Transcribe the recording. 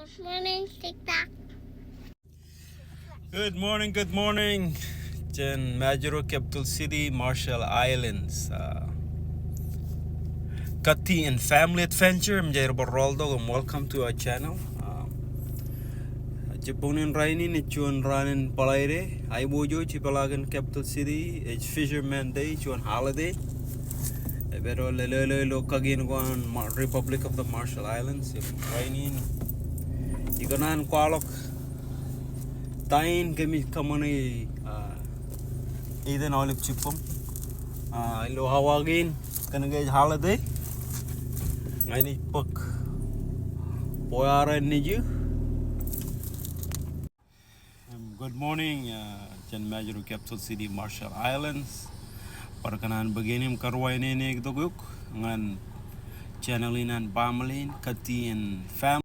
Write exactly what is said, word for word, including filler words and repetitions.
Morning, TikTok. Good morning, good morning. Jān Majuro, capital city, Marshall Islands. Uh, Kati in family adventure, im jai bar rooltok, im welcome to our channel. Um, jibboñ in rainin ej juon raan in Bōḷaide, aiboojoj ipeḷaakin capital city, ej fisherman day, juon holiday. Ej pād ilo lōḷḷōḷ ilo kakien ko an Mar-, Republic of the Marshall Islands. Im rainin ikōṇaan kwaḷọk ta in kōmij kōṃṃane, ah, etan aolep jibboñ. Ah, ilo awa kein, kōnke ej holiday, ña inaaj bōk boy eo nejū. Um, good morning, uh, jān Majuro, capital city, Marshall Islands. Bar kōṇaan bōk iien im karuwainene tok eok ñan channel in an baaṃle in, Kati in Family.